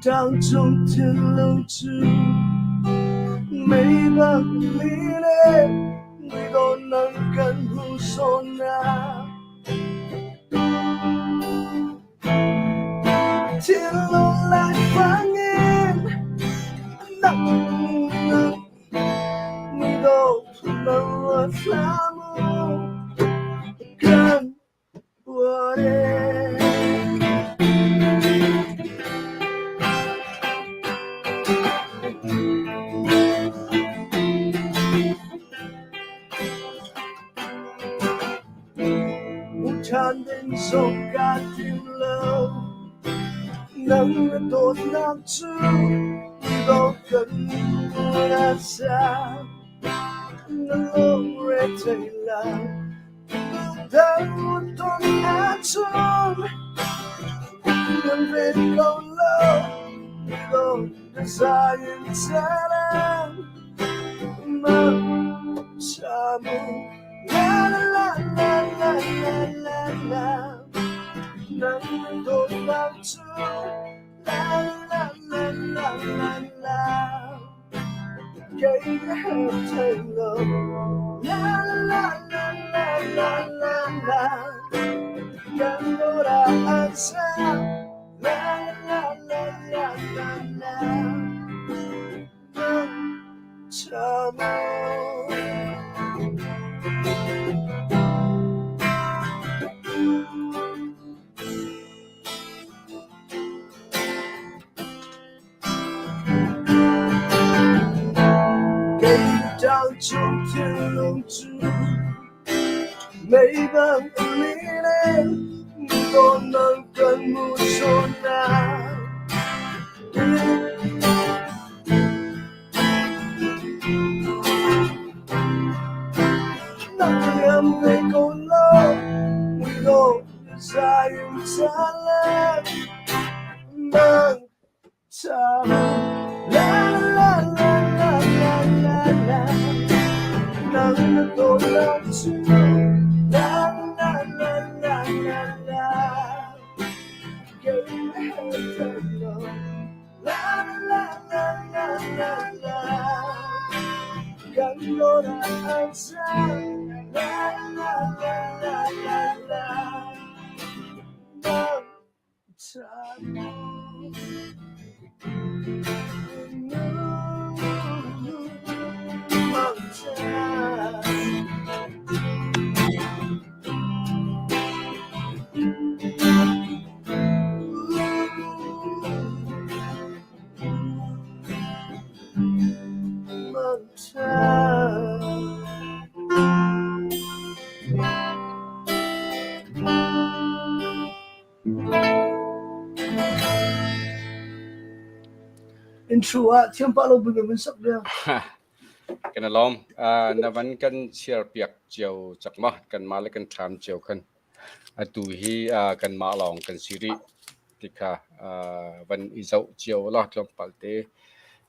Tlangcung thinlung cu mei bang lin e muidawh nang kan hmu sawhnak. Thinlung laifang in nang muidawh nang ruat hlah mu kan uar e. Ṭhan ding zong kaa tim lo. Nang na dawtnak cu dawt kan a sang. Na lungre thei lo. Dang ton ahcun nan vet ko lo. Midawt na zai in calang. Mang samu. La la la la la la la. Nang na dawtnak cu la la la la la la. Kei ka herh thai lo. La la la la la la la. Kan dawt ah an sang. La la la la la la. Mang samu. Kei tlangcung thinlung cu mei bang lin in dawtnak kan hmuh sawhnak. Nang liam ve ko law, muidawh na zai in calang. Mang La la la la la la la. Nang na dawtnak cu la la la la la la. Kei na herh thai lo. La la la la la la. Kan dawt ah an sang. La la la la la la. Nang Intro ah thiam pah lo buin kan sak bia. Kan alawm. Na van kan share piak cio cak ma kan mah le kan ṭham cio khan. Atu hi kan mah lawng kan si rih tikha van i zoh cio la tlawmpal te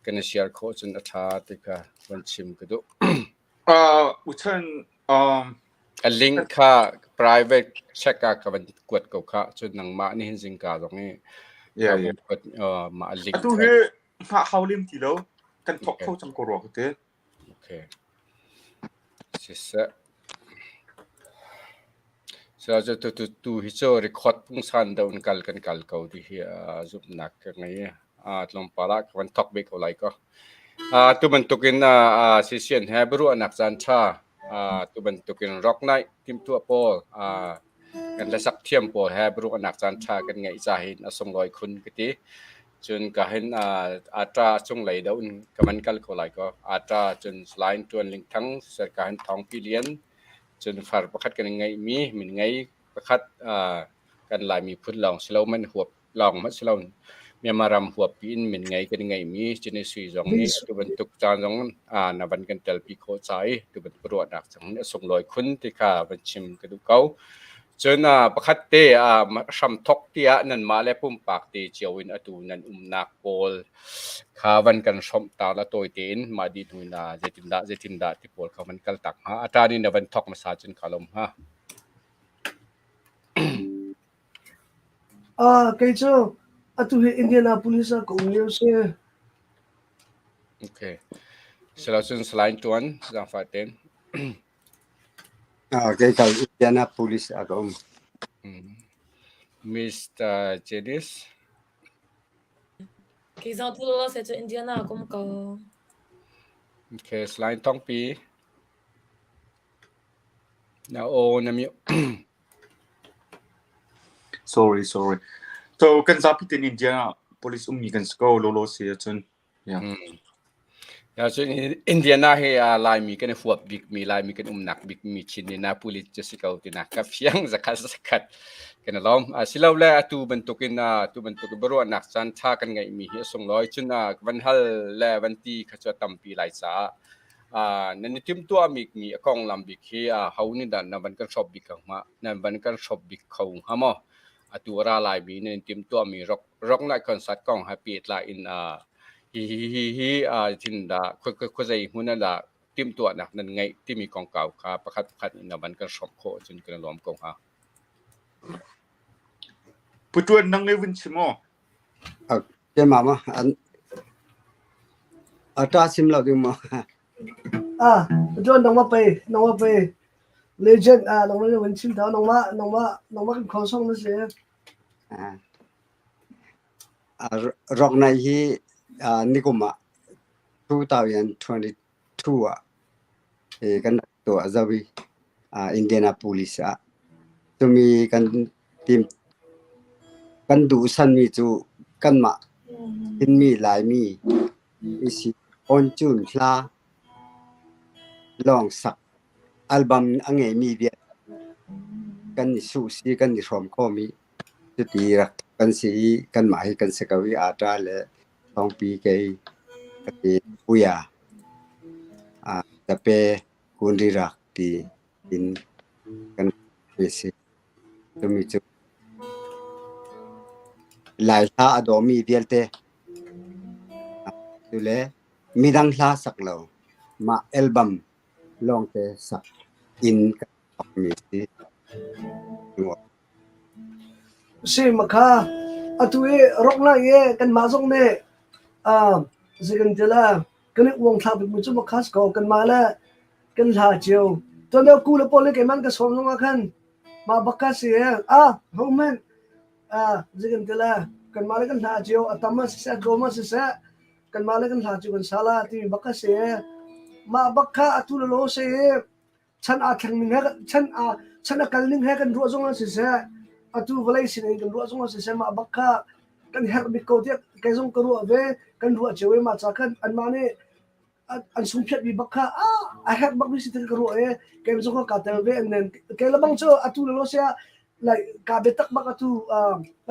kan i share khawh cun a ṭha tikha van chim ka duh. Uchan A link kha private check ah ka van kuat ko kha. Cun nangmah nihin zingka zong i Yeah, yeah. kuat mah a link Atu hi hngah hau lim ti lo. Kan thok kho cang ko rua ka ti. Okay. Siseh. So tu tu tu tu hi cu record pungsan deuh in kal kan kal ko ti hi zumhnak ka ngei. Tlawmpal ah ka van thok ve ko lai ko. Tu bantukin sisian he biaruahnak caan ṭha tu bantukin rock night timhtuah pawl kan hlasak thiam pawl he biaruahnak caan ṭha kan ngeih ca hin a sunglawi khun ka ti. Cun ka hin ata cunglei deuh in ka van kal ko lai ko. Ata cun line ṭuan ling thang ser ka hin thawngpi lian cun far pakhat kan ngeihmi min ngei pakhat kan Lai miphun lawng si lo man huap lawng hmanh si lo Myanmar ram huappi in min ngei kan ngeihmi Chin Sui zong nih atu bantuk caan zong na van kan telpi khawh ca i tu bantuk ruahnak cang a sunglawi khun ti kha van chim ka duh ko. Cun pakhat te hramthok tiah nanmah le pumpak te cio in atu nan umnak pawl kha van kan hrawmh ta la tawi tein mah dih hnu in zeitindah zeitindah ti pawl kha van kal tak hnga. A ṭan in na van thok hmasa cun ka lawm hnga. Kei cu. Atu hi Indianapolis ah ka um lio si. Okay. Sila cun Salai Tuan, zaangfah tein. Kei kal Indianapolis ah ka um. Mr. Janice. Kei zong tu lo se cu Indiana ah ka um ko. Okay, Salai Thongpi. Na aw na mute. Sorry, sorry. So kan zapi ten Indianapolis ummi kan si ko lolo si ahcun. Yeah. Ya cun Indiana hi Laimi kan i huap bikmi, Laimi kan umnak bikmi Chin Indianapolis cu si ko tinak ka fiang zakhat zakhat kan i lawm. Asilole atu bantukin atu bantukin biaruahnak caan ṭha kan ngeihmi hi a sunglawi. Cun van hal le van ti kha cu a tampi lai caah nan i timhtuahmi mi a konglam bik hi ho nih dah na van kan hrawp bik ko hnga? Nan van kan hrawp bik kho hnga maw? Atu a ra laimi nan i timhtuahmi rock rock night concert kong he pehtlai in hi hi hi hi thin dah khuazei hmun ah dah timhtuahnak nan ngeih timi kongkau kha pakhat pakhat in na van kan hrawmh khawh ahcun kan i lawm ko hnga. Pu Tuan nang nih vun chim aw. Keimah ma an a ṭa sim lo ding maw? Ah, John nangmah pei, nangmah pei. Legend ah nangmah nih vun chim ta nangmah nangmah nangmah kan khawng song na si. Rock Night hi nikum ah 2022 ah kan rak tuah zau i Indianapolis ah. Cumi kan tim kan duhsanmi cu kanmah Chinmi Laimi isi Awn-cun hla lawng sak album a ngeimi vialte kan i suhsi kan i hrawm khawm i cuti rak kan si i kanmah hi kan si ko i aa le thawngpi kei ka ti puia tape kunrirak ti in kan si. Cumi cu Lai hla a dawmi vialte le midang hla sak lo mah album lawngte sak in kan thawkmi a si. Si makha atu i rock lai i kanmah zong nih zei kan ti la kan i uangthla bikmi cu makha si ko kanmah le kan hla cio. Tuan deuh ku le pawl nih keimah an ka sawm zong ah khan mah bak kha si ah hohmanh zei kan ti la kanmah le kan hla cio a tam ah siseh a tlawm ah siseh kanmah le kan hla cu kan sa la timi bak kha si. Mah bak kha atu le law si chan aa thleng ning he chan a chan a kal ning he kan ruah zong ah siseh atu vawlei sin in kan ruah zong ah siseh mah bak kha kan herh bik ko tiah kei zong ka ruah ve kan ruah cio i mah ca khan anmah nih an sungphiat mi bak kha a herh bak mi si ka ruah i kei zong ka tel ve and then kei le bang cu atu le lo sia like ka biatak bak atu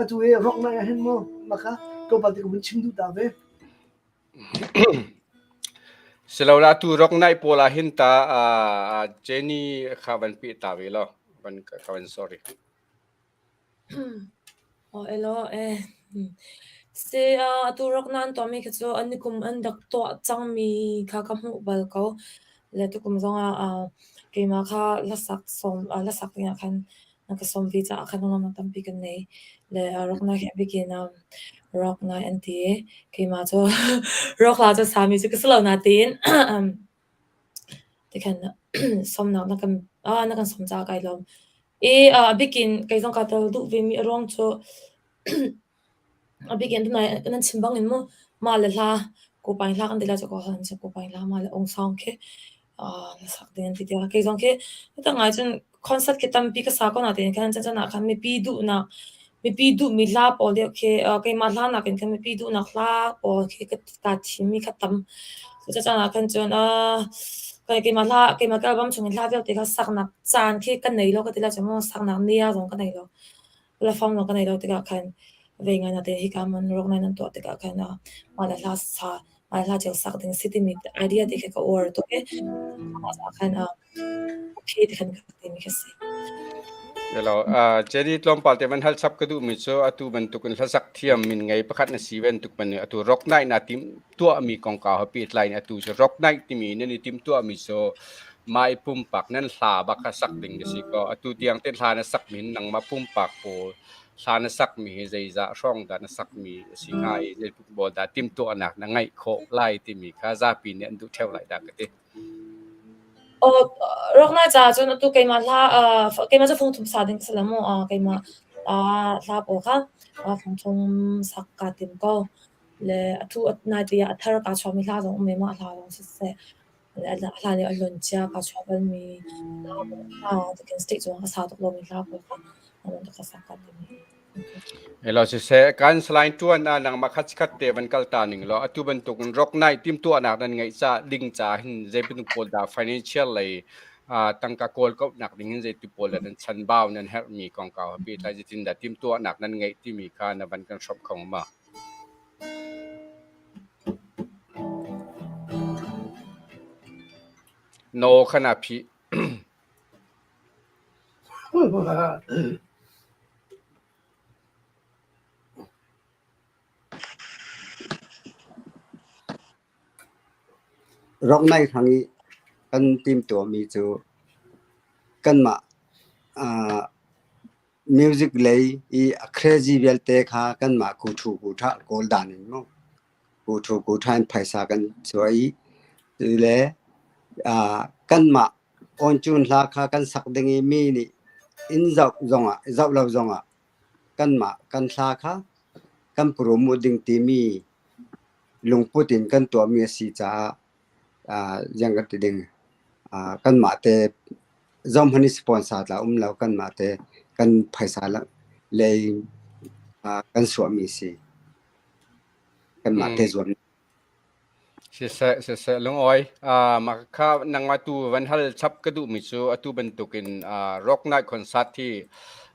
atu i rock nai ah hin mu maka ko pal ti ka vun chim duh ta ve. Silola tu rock night pawl ah hin ta Jenny kha van pi ta ve lo van ka van sorry. Aw elaw eh. Si atu rak nan tuahmi khi cu an nikum an rak tuah cangmi kha ka hmuh bal ko. Le tukum zongah keimah kha hlasak sawm hlasak dingah khan na ka sawm ve caah khan lawmhnak tampi kan nei. Le rock night hi a bikin rock night an ti i keimah cu rock hla cu sami cu ka si lo natein Tikhan sawmnak na kan na kan sawm caah kai lawm. I a bikin kei zong kaa tel duh vemi a ruang cu a bikin tunai nan chim bangin mu mah le hla Kopaing hla kan ti lai cu ko han cu Kopaing hla mah le Aung Song khi na sak ding an ti tiah kei zong khi tak ngai cun concert khi tampi ka sa ko natein khan chan ah khan mipi duhnak mipi duhmi hla pawl deuh khi keimah hla nakin khan mipi duhnak hla pawl khi kaa thimmi kha tam. Cucaah ah khan cun keimah hla keimah ka album chungin hla vialte kha saknak caan khi ka nei lo ka ti lai cu mu saknak ni ah zong ka nei lo. Platform zong ka nei lo tikah khan vei ngai natein hika hmun rawk nai nan tuah tikah khan mah le hla sa mah le hla cio sak ding si timi idea te khi ka uar tuk i mah caah khan okay ti khan ka timi khi si. Hello, Jenny tlawmpal te van hal chap ka duhmi cu atu bantukin hlasak thiam min ngei pakhat na si bantuk man atu rock night na tim tuahmi kongkau ha pehtlai in atu cu rock night timi nan i tim tuahmi cu mai pumpak nan hla bak kha sak ding na si ko atu tiang te hla na sak min nangmah pumpak pawl. Hla na sakmi hi zeizah hrawng dah na sakmi a si hnga i zeitluk bawl dah timhtuahnak na ngeih khawh lai timi kha zapi nih an duh ṭheo lai dah ka ti. Aw, rawknai caah cun atu keimah hla keimah cu fungthum sa ding ka si lo mu. Keimah hla pawl kha fungthum sak kaa tim ko. Le atu naite ah a thar kaa chuahmi hla zong um ve mah hla zong siseh hla nih a hlun cia kaa chuah balmi hla hla tikin state zong ka sa tuk lomi hla pawl kha ka sak kaa tim. Elaw siseh, kan salai ṭuan ah nangmah khat khat te van kal ta ning law atu bantuk in rock night timhtuahnak nan ngeih ca ding ca hin zei bantuk pawl dah financial lei tangka kawl kauhnak ding hin zei pawl dah nan chanbau nan herhmi kongkau he pehtlai zeitin dah timhtuahnak nan ngeih timi kha na van kan hrawmh kho ma? Na aw kha naa phih. Rawknai hrang i kan timhtuahmi cu kanmah music lei i a crazy vialte kha kanmah kuthu kutha kawl dan in mu kuthu kutha in phaisa kan chuah i cule kanmah Awncun hla kha kan sak ding i mi nih inn zoh zongah zoh lo zongah kanmah kan hla kha kan promote ding timi lungput in kan tuahmi a si caah ziang kan ti ding kanmah te zohhmanh i sponsor tla um lo kanmah te kan phaisa lei kan suahmi a si. Kanmah te zuam. Siseh, siseh, lungawi. Uh, mah kha nangmah tu van hal chap ka duhmi cu atu bantukin uh, Rock Night Concert hi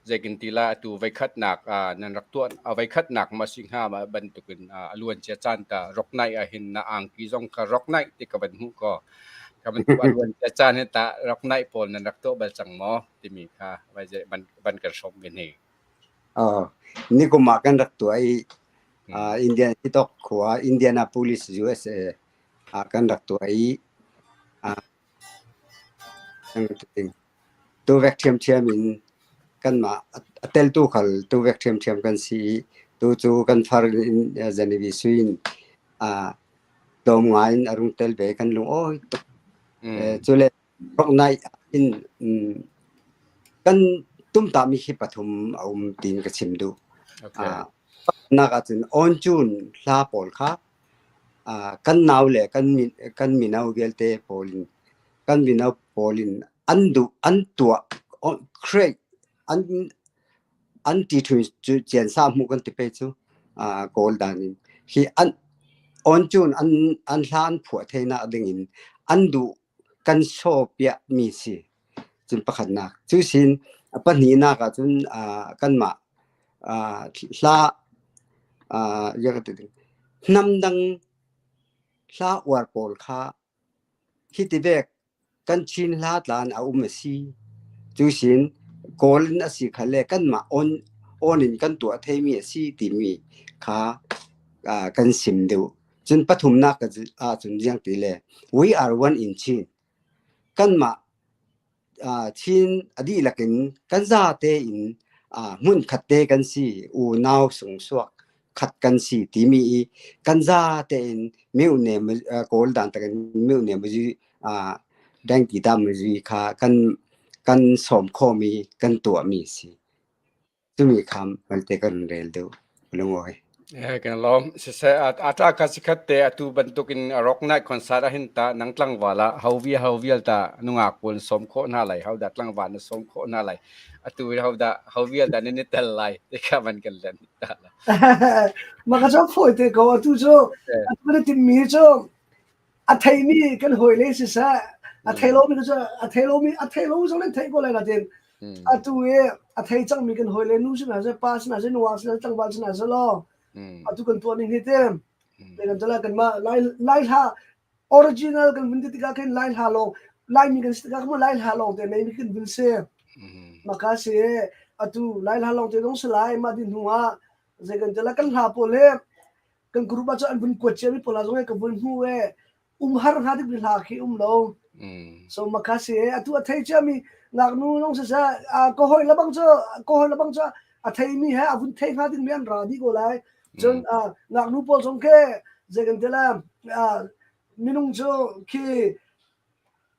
zeikin ti lai atu voikhatnak uh, nan rak tuah a voikhatnak ma si hnga ma bantukin uh, a luan cia caan ta Rock Night ah hin na angki zong kha Rock Night ti ka van hmuh ko. Ka bantuk a luan cia caan hi ta Rock Night pawl nan rak tuah bal cang maw timi kha vai van van kan hrawm ve ne. Uh, nikum ah kan rak tuah i Indian Hitok khua Indianapolis USA ah kan rak tuah i tuvek ṭhiamṭhiam in kanmah a teltu khal tuvek ṭhiamṭhiam kan si i tu cu kan far in Genevieve Sui in tlawm ngai in a rung tel ve kan lungawi tuk. Cule Rocknight in kan tumtahmi hi pathum a um tiin ka chim duh. Okay. Pakhatnak ahcun awn-cun hla pawl kha kan nau le kan mino vialte pawl in kan mino pawl in an duh an tuah create an an ti ṭhu cu ciansa hmuh kan ti pe cu kawl dan in hi an awn-cun an an hla an phuah theinak ding in an duh kan saw piahmi si. Cun pakhatnak. Cu sin a pahnihnak ahcun kanmah hla hnamdang hla uar pawl kha hiti vek kan Chin hla tlan a um a si. Cu sin Kawl in a si kha le kanmah on on in kan tuah theimi a si timi kha kan sim deuh. Cun pathumnak ahcun ziang ti le we are one in Chin. Kanmah Chin a dihlak in kan zate in hmunkhat te kan si, unau sungsuak khat kan si timi i kan zate in mihune Kawl dan takin mihune muzi dengki da muzi kha kan kan sawm khawmi kan tuahmi a si. Tumi kham malte kan rel deuh lungawi. Eh, kan lawm. Siseh, ata ka sikhat te atu bantukin rock night concert ah hin ta nang tlangval ah ho vi ho vial ta nungak pawl som khawh hna lai ho dah tlangval na som khawh hna lai atu ho dah ho vial dah nan i tel lai ti kha van kan len ta la Ma ka cho phoi te ko atu cu atu na timmi cu a theimi kan hawile siseh a thei lomi cu a thei lomi a thei lo zong nan theih ko lai natin atu i a thei cangmi kan hawile nu sinah seh pa sinah seh nungak sinah tlangval sinah seh law atu kan tuah ning hi te kan cala kan mah lai lai hla original kan vun ti tikah khin lai hla lawng laimi kan si tikah khin lai hla lawng te nei mi kan vun si maka si atu lai hla lawng te dong si lai mah din hnu ah zei kan cala kan hla pawl he kan group ah cun an vun kuat ciami pawl ah zong ka vun hmu e umhar hnga dik hla khi um lo so maka si atu a thei ciami ngaknu nong sa sa ka hoi labang cu ka hoi labang cu. A theimi he a vun thei hnga dingmi an ra dih ko lai. Cun ngaknu pawl zong khi zei kan ti lai minung cu khi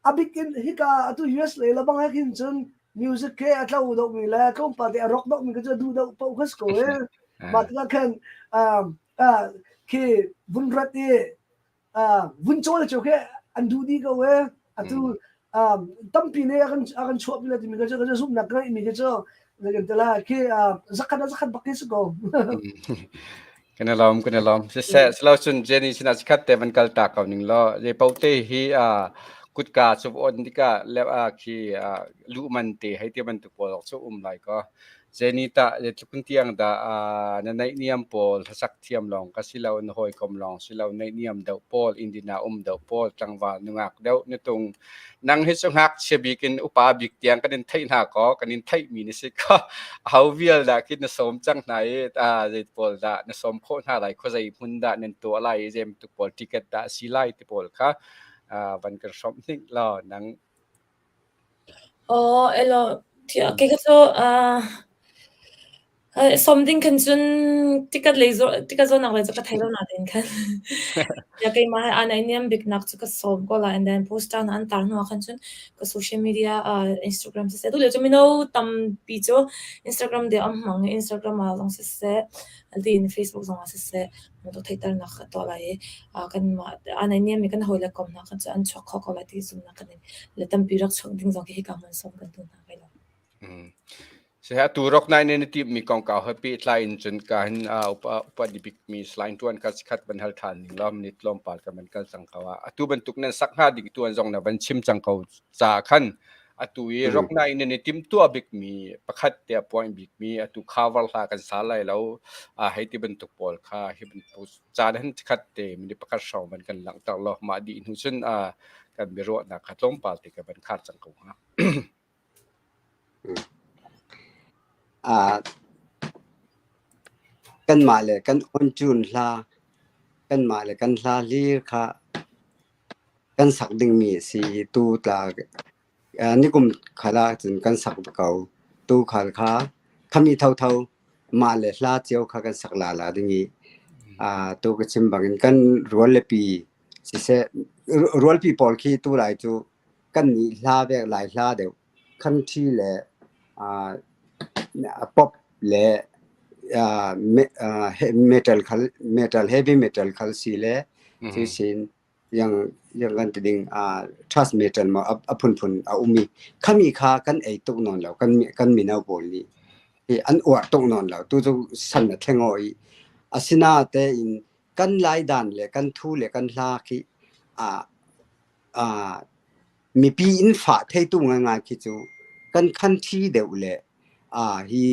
a bik in hika atu US lei lebang he khin cun music khi a tlo deuhmi le tlawmpal te a rock deuhmi khi cu a duh deuh paoh kha si ko i mah tikah khan khi vun rat i vun cawl cu khi an duh dih ko e atu tampi nih a kan a kan chuahpi le timi cu ka zumhnak ka ngeihmi khi cu kan ti lai khi zakhat a zakhat bak khi si ko. Kan i lawm, kan i lawm. Siseh, silo cun Jenny sinah chikkhat te van kal ta ko ning law, zei paoh te hi kutka cu va on tikah le khi luh man te hei ti bantuk pawl cu um lai ko. Jenny tah zeitluk in tiang dah na naihniam pawl hlasak thiam lawng ka si lo, na hawikom lawng si lo, naihniam deuh pawl, Indiana um deuh pawl, tlangval nungak deuh na tung. Nang hi cu ngakchia bik in upa bik tiang kan in theih hna kaw, kan in theihmi na si kaw, aho vial dah khi na sawm cang hna i zei pawl dah na sawm khawh hna lai, khuazei hmun dah nan tuah lai i zei bantuk pawl ticket dah a si lai ti pawl kha van kan hrawmh hnik law nang Aw, elaw, thiah kei kha cu sawm ding khan cun ticket lei ticket zawtnak lei cu ka thei lo nain khan keimah he aa naihniam biknak cu ka sawm ko lai and then poster hna an tar hnu ah khan cun ka social media Instagram siseh tulio cu mino tampi cu Instagram deuh an hmang i Instagram ah zong siseh tiin Facebook zong ah siseh motor theihternak ka tuah lai i kanmah aa naihniammi kan hawile kom hna khan cu an chuak kho ko lai ti zumhnak kan ngei. Le tampi rak chuak ding zong khi hika hmun sawm kan duh hna kai lo. Seh atu rok nai ne na timmi kongkau he pehtlai in cun ka hin upa upadi bikmi slide tuan ka khat van hal than ning law minute tlawmpal ka man kal cang ko ah atu bantuk nan sak hnga ding tuan zong na van chim cang ko ca khan atu i rok nai ne ni tim tua bikmi pakhat te a point bikmi atu cover hla kan sa lai lo a hei ti bantuk pawl kha hi bantuk caan han khat te minute pakhat hrawng van kan langhter law mah dih hnu cun kan biaruahnak kha tlawmpal te ka van khar cang ko hnga. Kanmah le kan awn-tune hla, kanmah le kan hla hlir kha kan sak dingmi a si i tu tla nikum khal ahcun kan sak ko. Tu khal kha khami thotho mah le hla cio kha kan sak lala ding i tu ka chim bangin kan rual le pi siseh rualpi pawl khi tu lai cu kan nih hla vek lai hla deuh country le pop le metal khal metal heavy metal khal si le cu sin yang yang kan ti ding thrash metal ma a phunphun a um i khami kha kan ei tuk nawn lo kan kan mino pawl nih hi an uar tuk nawn lo tu cu san a thleng o i asina te in kan lai dan le kan thu le kan hla khi mipi in fah theitu ngaingai khi cu kan country deuh le hi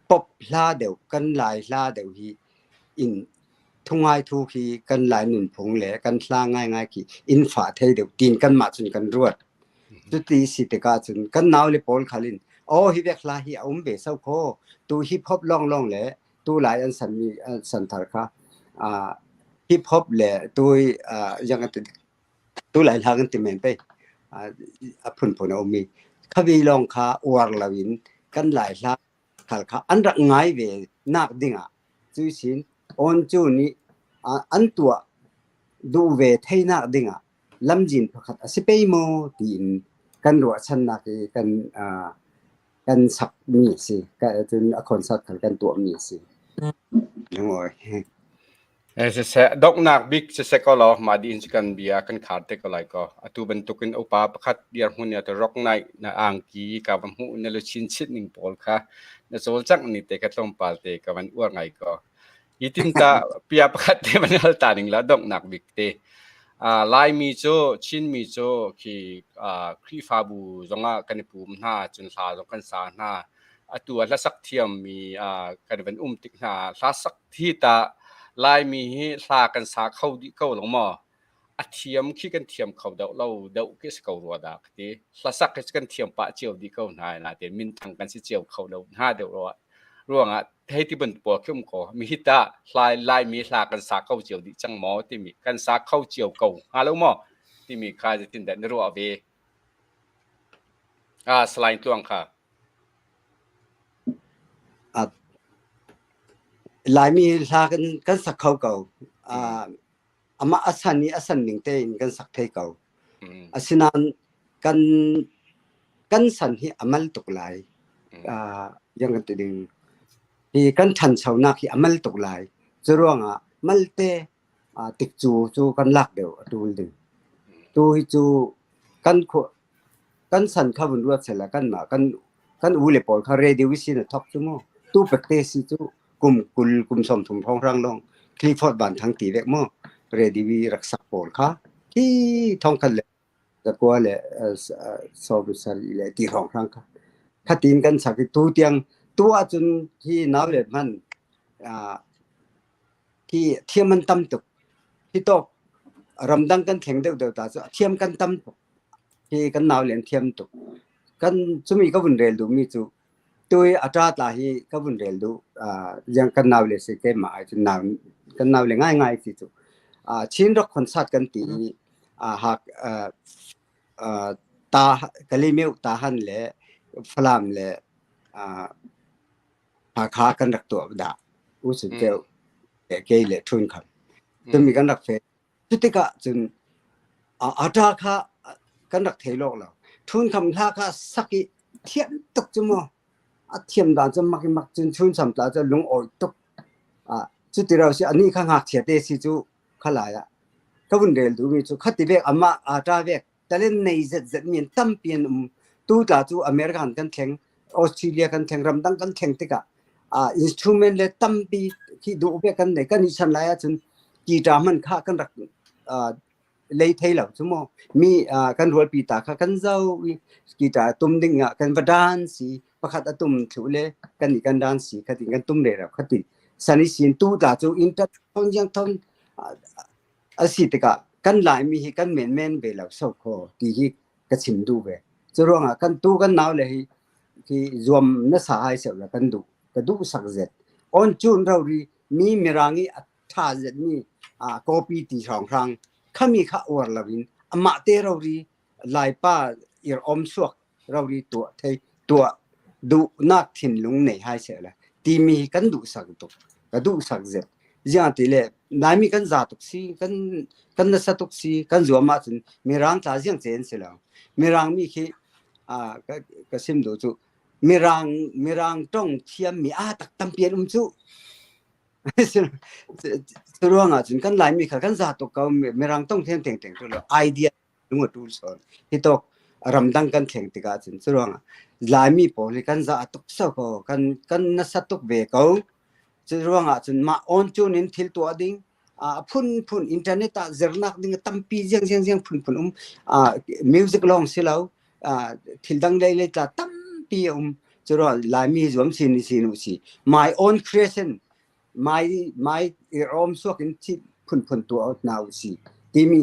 pop hla deuh kan Lai hla deuh hi in thungai thu khi kan Lai nunphung le kan hla ngaingai khi in fah thei deuh tiin kanmah cun kan ruat. Cuti si tikah cun kan naule pawl khal in aw hi vek hla hi a um ve so khaw tu hip hop lawnglawng le tu lai an sanmi an santhar kha hip hop le tu yang tu lai hla kan ti men pei a phunphun a um i khavi lawng kha uar loin kan lai hla khal kha an rak ngai ve nak dingah cuisin on cu nih an tuah duh ve theinak dingah lamjin pakhat a si pei maw tiin kan ruahchannak i kan kan sakmi a si. Cun a concert khal kan tuahmi a si. Lungawi. Siseh, donghnak bik siseh ko law mah dih in kan bia kan khar te ko lai ko. Atu bantukin upa pakhat dirhmun ya te rock night na angki ka va hmuh na luchin chit ning pawl kha na cawlcangh ni te kha tlawmpal te ka van uar ngai ko. Hi tin ta pia pakhat te van hal ta ning la donghnak bik te. Laimi cu Chinmi cu khi Khrihfabu zongah kan i pum hna cun hla zong kan sa hna. Atu ah hlasak thiammi kan van um tik hna hlasak hi tah Laimi hi hla kan sa kho dih ko lo maw? A thiam khi kan thiam kho deuh lo deuh khi si ko rua dah ka ti. Hlasak hi kan thiam pah cio dih ko hna nain minthang kan si cio kho lo hna deuh rua ruangah hei ti bantuk pawl khi um ko. Mi hi tah Laimi hla kan sa kho cio dih cang maw timi kan sa kho cio ko hnga lo maw timi kha zeitindah na ruah ve? Ah, Salai Tluang kha. Laimi hla kan kan sak kho ko. Uh, amah a san i a san ning tein kan sak thei ko. Asinain kan kan san hi a mal tuk lai. Uh, yang kan ti ding. Hi kan ṭhanchonak hi a mal tuk lai. Cu ruangah malte uh, tikcu cu kan lak deuh a ṭul ding. Tu hi cu kan khua kan san kha vun ruat sehla kanmah kan kan u le pawl kha radio sin a thok cu mu. Tu pekte si cu kum 20 kum 30 hrawnghrang lawng Clifford Van Thang ti vek mu. Radio rak sak pawl kha khi thong khat le zakua le 70 le ti hrawnghrang kha khatin kan sak i tu tiang tu ahcun hi nau le hman hi thiam an tam tuk. Hi tawk ramdang kan thleng deuhdeuh ta cu a thiam kan tam tuk. Hi kan nau le an thiam tuk. Kan cumi ka vun rel duhmi cu tui a ṭa tla hi ka vun rel duh. Uh, yang kan nau le si keimah ai cun nau kan nau le ngaingai ti cu. Uh, Chin Rock Concert kan ti i uh, hak uh, uh, ta Kalemeu Tahan le Falam le uh, Hakha kan rak tuah dah. U Sun Ceu le kei le Ṭhun Kham. Tumi kan rak fe. Cutikah cun ata kha kan rak thei lawk lo. Ṭhun Kham hla kha sak i thiam tuk cu mu. A thiam dan cu mak i mak cun Ṭhun Sam tla cu lung awi tuk. Cuti ro si anih kha ngakchia te si cu khalai ah ka vun rel duhmi cu khati vek amah ata vek talent nei zetzet mi an tampi an um. Tu tla cu American kan thleng, Australia kan thleng, ramdang kan thleng tikah uh, instrument le tampi khi duh ve kan nei. Kan i chan lai ahcun guitar hman kha kan rak uh, lei thei lo cu mu. Mi uh, kan rualpi ta kha kan zo i guitar tum ding ah kan va dance i pakhat a tum thlu le kan i kan dance i khatin kan tum re ra khatin sani sin tu tla cu inter thon yang thon A si tikah kan Laimi hi kan menmen ve lo so khaw ti hi ka chim duh ve. Curuangah kan tu kan nau le hi hi zuam nasa hai seh la kan duh. Ka duh sak zet. On cun rori mi mirang i a ṭha zet mi copy ti hrawnghrang khami kha uar loin amah te rori Laipa ir om suak rori tuah thei tuah duhnak thinlung nei hai seh la timi hi kan duh sak tuk ka duh sak zet ziang ti le Laimi kan za tuk si kan kan nasa tuk si kan zuam ahcun mirang tla ziang ce an si lo mirang mi khi a ka ka sim duh cu mirang mirang tong thiam mi a tak tampi an um cu cu ruang ahcun kan Laimi kha kan za tuk ko mirang tong thiam teng teng tu lo idea lung a ṭul sawn. Hi tawk ramdang kan thleng tikah cun curuangah Laimi pawl hi kan za tuk so ko kan kan nasa tuk ve ko. Cu ruangah cun mah on cun in thil tuah ding a phunphun internet ah zirnak ding tampi ziang ziang ziang phunphun um music lawng si lo thil dang lei lei tla tampi a um cu ruangah Laimi zuam sin sin u si my own creation mai mai i rawm suak in thi phunphun tuah hna u si timi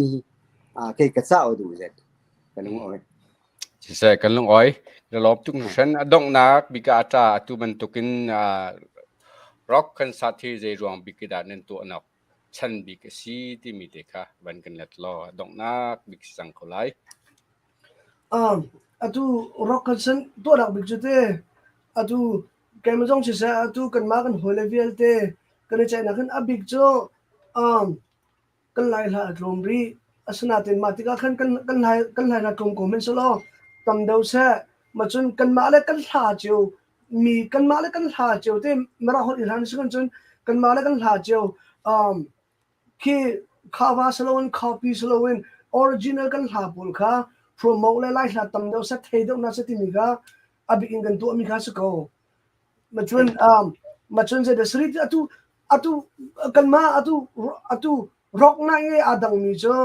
kei ka ca duh zet ka lung oi Siseh kan lung oi na lawm tuk hran a donghnak bika ata atu bantukin rock kan sat hi zei ruang bik dah nan tuahnak chan bik a si timi te kha van kan let law a donghnak bik si cang ko lai. Um, atu rock kan san tuahnak bik cu te atu Keimah zong siseh atu kanmah kan hawile vialte kan i ceihnak hin a bik cu um, kan Lai hla a tlawm rih. Asinain mah tikah khan kan, kan, lai, kan lai hla tlawm ko hmanh selaw tam deuh seh. Mah cun kanmah le kan hla cio mi kanmah le kan hla cio te Mirang holh i hlan si kan cun kanmah le kan hla cio um, khi khava si loin copy si loin original kan hla pawl kha promote le lai hla tam deuh seh thei deuh hna seh timi kha a bik in kan tuahmi kha si ko. Macun um, macun zei sari atu atu kanmah atu atu rock night nge aa dangmi cu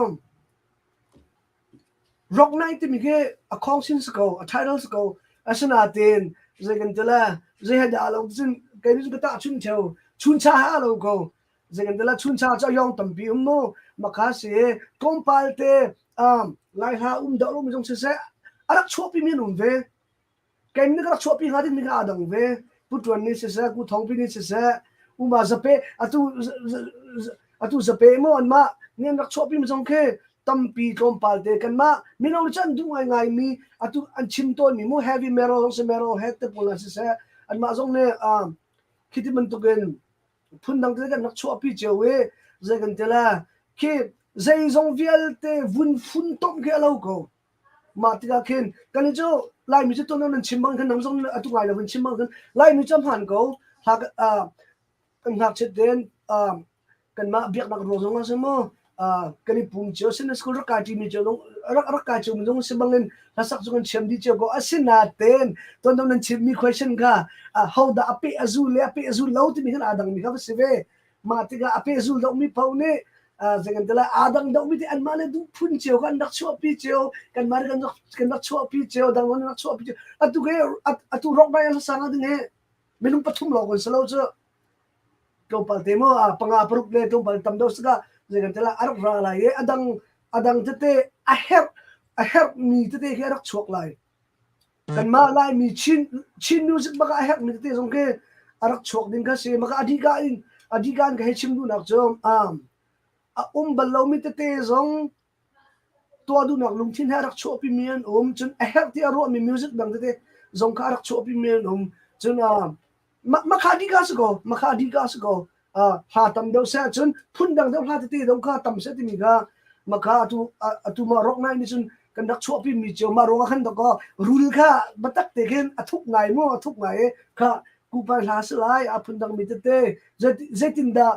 rock night timi khi a khong sin si ko a title si ko asinain zei kan ti le zei he dah lo cun kei cu ka tah chun theo chuncha ha lo ko zei kan ti le chuncha cu a yong tampi um mu maka si tlawmpal te um lai hla um dah lo mi zong siseh a rak chuahpi mi an um ve Keim nih ka rak chuahpi hnga dingmi kha aa dang ve. Pu Ṭuan nih siseh, Ku Thawngpi nih siseh, Uma Zape, atu atu Zape maw anmah nih an rak chuahpi mi zong khi tampi tlawmpal te kanmah mino nih cun an duh ngaingai mi atu an chim tawnmi mu heavy metal zong si metal head te pawl hna siseh anmah zong nih khi ti bantukin. Phundang te kan rak chuahpi cio i zei kan ti la khi zeizong vialte vun funtom khi a lo ko. Mah tikah khin kan i cu Laimi cu tuan nan chim bang khan nang zong atu ngai lo vun chim bang khan Laimi cu hmaan ko. Hla kan ngakchiat tein kanmah biaknak ruang zong ah si maw kan i pum cio Sunday school rak kai ṭimi cio zong rak rak kai cio mi zong si bangin hlasak cu kan thiam dih cio ko. Asinain tuan nan chimmi question kha hodah a peh a zul le a peh a zul lo timi khan aa dangmi kha va si ve. Mah tikah a peh zul dohmi paoh nih zei kan ti lai aa dang dohmi te anmah le duh phun cio kha an rak chuahpi cio kanmah nih kan rak kan rak chuahpi cio dang an rak chuahpi cio atu ke atu rock band hlasang ah ding hi minung pathum lawng kan si lo cu tlawmpal te maw panga paruk le tlawmpal tam deuh sika zei kan ti lai a rak ra lai i a dang a dang tete a herh a herhmi tete khi a rak chuak lai kanmah Laimi Chin Chin music bak ah a herhmi tete zong khi a rak chuak ding kha si maka a dika in a dika in ka hei chim duhnak cu a um bal lomi tete zong tuah duhnak lungthin he a rak chuahpimi an um cun a herh ti a ruahmi music dang tete zong kha a rak chuahpimi an um cun makha dika si ko makha dika si ko hla tam deuh seh cun phun dang deuh hla tete deuh kha tam seh timi kha makha atu atu ma rock ngai nih cun kan rak chuahpi mi cio ma ruang ah khan dok rul kha batak te khin a thuk ngai mu a thuk ngai kha kupai hla si lai a phun dang mi tete zeitin dah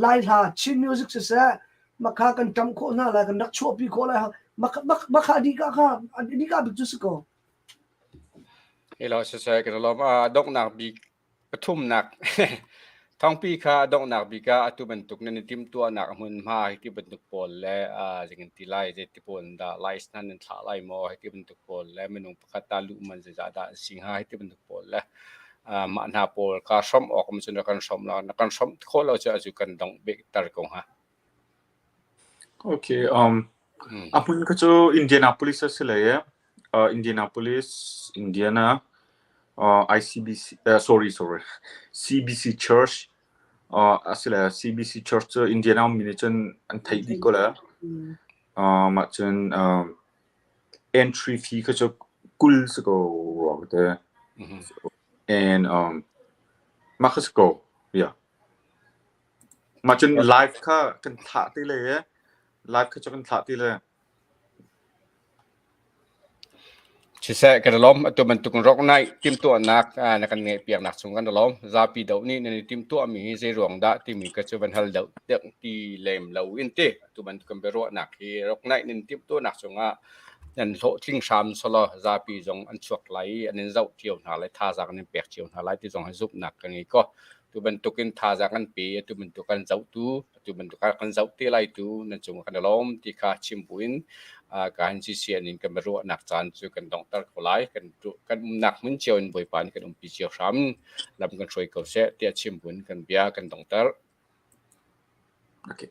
lai hla Chin music siseh makha kan ṭam khawh hna lai kan rak chuahpi khawh lai makha dika kha dika bik cu si ko Ilo siseh kan lawm a donghnak bik pathumnak thawngpi kha a donghnak bik ah atu bantuk nan i timhtuahnak a hmunhma hi ti bantuk pawl le zei kan ti lai zei ti pawl dah lice hna nan thlah lai maw hi ti bantuk pawl le minung pakhat ta luh man zeizah dah an si hnga hi ti bantuk pawl le mah hna pawl kha hrawmh awk um cun rak kan hrawmh la na kan hrawmh khawh lo cu azu kan dongh bik ter ko hnga. Okay, a hmun kha cu Indianapolis a si lei i Indianapolis, Indiana, ICBC, sorry, sorry, CBC Church, a si le CBC Church cu Indiana ummi nih cun an theih dih ko le. Mah cun entry fee kha cu 20 si ko rua ka ti. And mah kha si ko, yeah. Mah cun live kha kan thlah ti le live kha cu kan thlah ti le. Siseh kan i lawm. Atu bantuk in rawknaih timhtuahnak na kan ngeihpiaknak chung kan i lawm. Zapi doh nih nan i timhtuahmi hi zei ruang dah timi ka cu van hal deuh deuh ti lem lo in ti. Atu bantuk kan biaruahnak hi rawknaih nan timhtuahnak cungah nan hlawhtling hram selaw zapi zong an chuak lai i an in zoh cio hna lai, thazaang an in pek cio hna lai ti zong hi zumhnak ka ngei ko. Tu bantukin thazaang kan pe, atu bantuk kan zohtu, atu bantuk kan zoh te lai tu nan cung kan i lawm ti kha chim buin ka han CCN in kan ruahnak caan cu kan donghter ko lai. Kan kan umnak hmun cio in Bawipa nih kan umpi cio hram lam kan hruai ko seh tiah chim buin kan bia kan donghter. Okay.